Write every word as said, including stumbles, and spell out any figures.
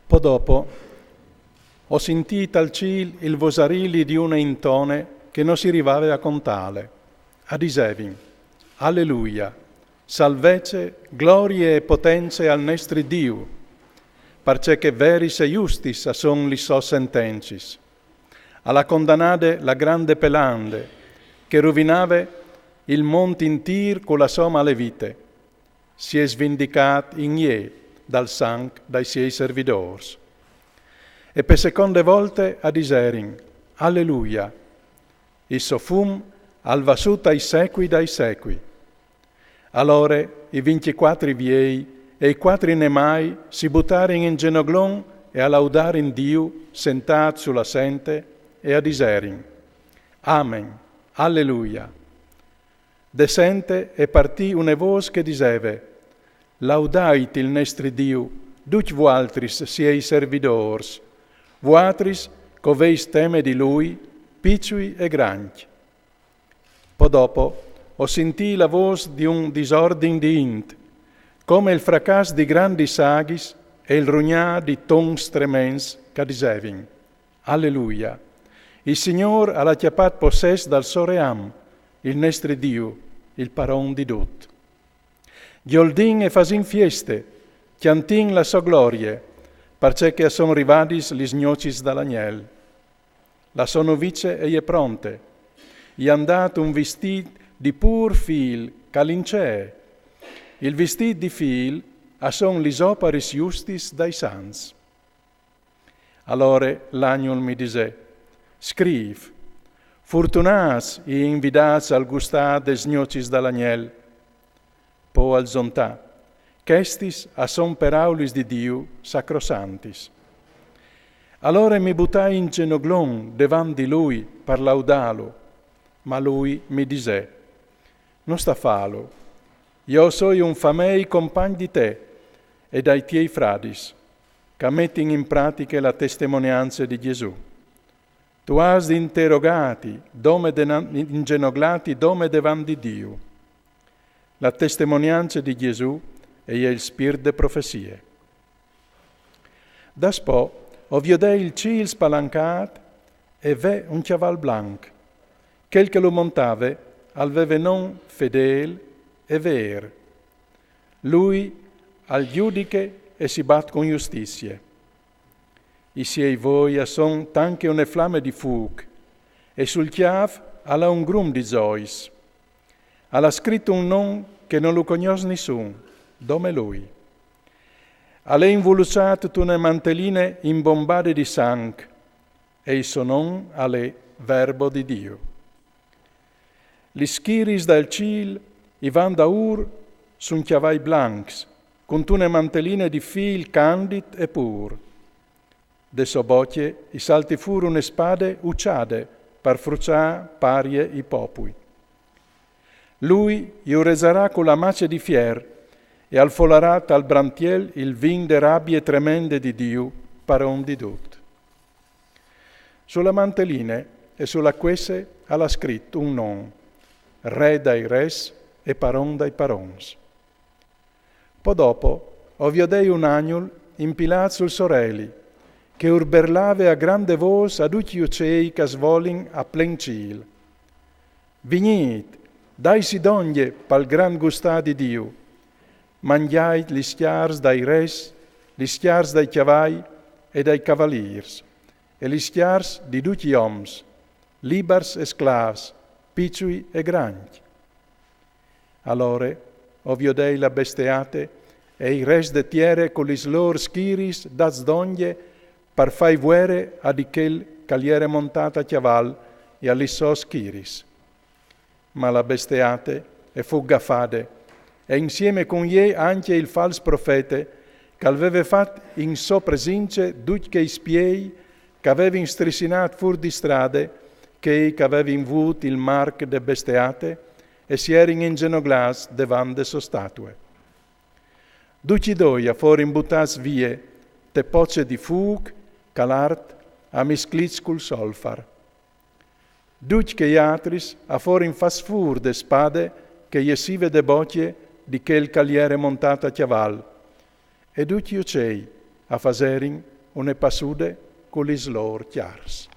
Po dopo, o sintì tal cîl il vosarili di une intone che no si rivave a contâle. A disevin: Alleluia, salvece, glorie e potence al nestri Diu, parcè che veris e justis a son lis sôs sentencis. Al à condanade la grande pelande, che ruvinave il mont intîr cu la sô male vite. Si è svindicât in jê dal sanc dai siei servidôrs. E pe seconde volte a diserin: Alleluia! Il so fum al va sù tai secui dai secui. Alore i vincjecuatri viei e i cuatri nemâi si butarin in zenoglon e a laudarin Diu sentât su la sente e a diserin: Amen, alleluia. De sente e partì une vôs che diseve: Laudait il nestri Diu, ducj vualtris siei servidôrs, vuatris che o veis teme di lui, piçui e grancj. Po dopo o sintì la vôs di un disordin di int, come il fracàs di grandis aghis e il rugnâ di tons trements che a disevin: Alleluia! Il Signôr al à cjapât possès dal so ream, il nestri Diu, il paron di dut. Gjolìn e fasìn fieste, cjantìn la sô glorie, parcè che a son rivadis lis gnocis dal agnel. La sô novice e je pronte. I àn dât un vistît di pûr fîl che al incee. Il vistît di fîl a son lis oparis justis dai sants. Alore l'agnul mi disè: Scrîf: Furtunâts i invidâts al gustâ des gnocis dal agnel. Po al zontà: Chestis a son peraulis di Diu sacrosantis. Alore mi butai in zenoglon devant di lui par laudâlu, ma lui mi disè: No sta fâlu. Jo o soi un famei compagn di te e dai tiei fradis, che a metin in pratiche la testemoniance di Gjesù. Tu âs di interogâti dome de-, in zenoglâti dome devant di Diu. La testemoniance di Gjesù e je il spirt de profezie. Daspò o viodei il cîl spalancât e ve un cjaval blanc. Chel che lu montave al veve non Fedêl e Vêr. Lui al judiche e si bat cun justizie. I siei voi a son tant che une flame di fûc, e sul cjâf al à un grum di zois. Al à scrit un non che no lu cognòs nissun, dome lui. Al è involuçât tune manteline imbombade di sanc, e il so non al è Verbo di Diu. Lis schiris dal cîl i van daûr sun cjavai blancs, cuntune manteline di fîl candit e pûr. De sô bocje i salti fûr une spade uçade par fruçâ parie i popui. Lui ju rezarà cu la mace di fier e al folarà tal brantiel il vin de rabie tremende di Diu, paron di dut. Su la manteline e su la cuesse al à scrit un non: Re dai res e paron dai parons. Po dopo o viodei un agnul impilât sul soreli, che ur berlave a grande vôs a ducj i ucei che a svolin a plen cîl: Vignît, daitsi dongje pal grant gustâ di Diu, mangjait lis cjars dai res, lis cjars dai cjavai e dai cavalîrs, e lis cjars di ducj i oms, libars e sclâfs, piçui e grancj. Alore o viodei la besteate e i res de tiere cu lis lôr schiris dats dongje par fâi vuere a di chel che al jere montât a cjaval e a lis sôs schiris. Ma la besteate e fu gafade, e insieme cun jê ancje il fals profete, che al veve fat in sô presince ducj chei spiei che a vevin strissinât fûr di strade chei che a vevin vût il marc de besteate e si jerin inzenoglâts devant de sô statue. Ducj i doi a forin butâts vie te poce di fûc che l'art a misclìs cul solfar. Ducj chei altris a forin fats fûr de spade che e jessive de bocje di chel che al jere montât a cjaval, e ducj i ucei a faserin Une passude cu lis lôr cjârs.